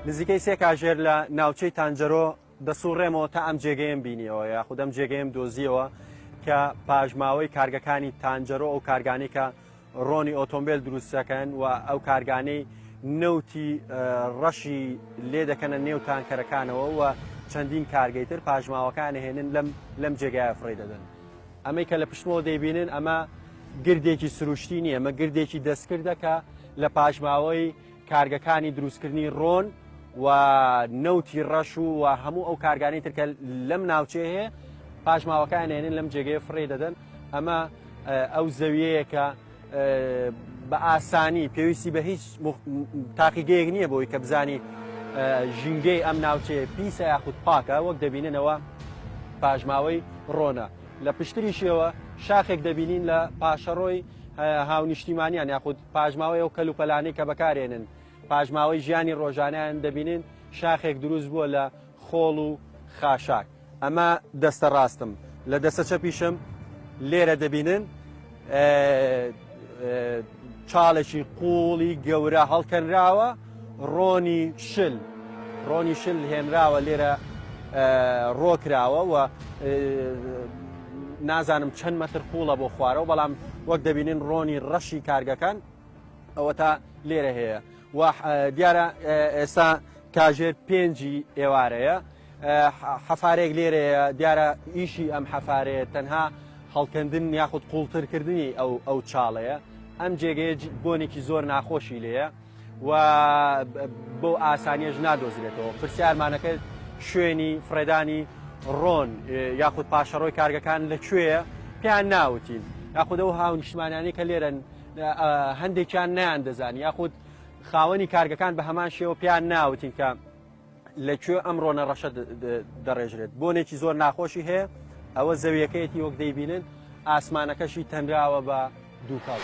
نزیکەی سێ کاژێر لە ناوچەی تانجەرۆ دەسوڕێمەوە تا ئەم جێگەیەم بینیەوە یاخود ئەم جێگەیەم دۆزیەوە کە پاشماوەی کارگەکانی تانجەرۆ ئەو کارگانەی کە ڕۆنی ئۆتۆمبیل دروست دەکەن و ئەو کارگانەی نەوتی ڕەشی لێ دەکەنە نێو تانکەرەکانەوە و چەندین کارگەی تر پاشماوەکان هێنن لەم لەم جێگایە فڕێ دەدەن. ئەمەی کە لە پشتمەوە دەیبینن ئەمە گردێکی سروشتی نییە، ئەمە گردێکی دەستکردە کە لە پاشماوەی کارگەکانی دروستکردنی ڕۆن و نەوتی ڕەش و هەموو ئەو کارگانەی تر کە لەم ناوچەیە هەیە پاشماوەکان هێنن لەم جێگەیە فڕێ دەدەن. ئەمە ئەو زەویەیە کە بە ئاسانی پێویستی بە هیچ تاقیگەیەک نییە بۆی کە بزانی ژینگەی ئەم ناوچەیە پیسە یاخود پاکە وەک دەبیننەوە پاشماوەی ڕۆنە لە پشتریشیەوە شاخێک دەبینین لە پاشەڕۆی هاونیشتیمانیان یاخود پاشماوەی ئەو کەلوپەلانەی کە بەکارێنن پاشماوەی ژیانی ڕۆژانیان دەبینن شاخێک دروست بووە لە خۆڵ و خاشاک. ئەمە دەستە ڕاستم لە دەستە چەپیشم لێرە دەبینن چاڵێکی قوڵی گەورە هەڵکەنراوە ڕۆنی شل ڕۆنی شل هێنراوە لێرە ڕۆکراوە و نازانم چەند مەتر قوڵە بۆ خوارەوە بەڵام وەک دەبینن ڕۆنی ڕەشی کارگەکان ئەوەتا لێرە هەیە و دیارە ئێستا کاژێر پێنجی ئێوارەیە حەفارێک لێرەیە دیارە ئیشی ئەم حەفارەیە تەنها هەڵکەندن یاخود قوڵترکردنی ئەو ئەو چاڵەیە ئەم جێگەیە بۆنێکی زۆر ناخۆشی لێیە و بۆ ئاسانیەش نادۆزرێتەوە پرسیارمانەکە شوێنی فڕێدانی ڕۆن یاخود پاشەڕۆی کارگەکان لە کوێیە پێیان ناوتین یاخود ئەو هاونیشتمانانی کە لێرن هەندێکیان نیان دەزانانی یاخود خاوەنی کارگەکان بە هەمان شێوە پێیان ناوتین کە لە کوێ ئەم ڕۆنە ڕەشە دەڕێژرێت بۆنێکی زۆر ناخۆشی هەیە ئەوە زەویەکەیەتی وەک دەیبینن ئاسمانەکەشی تەنراوە بە دووکەڵ.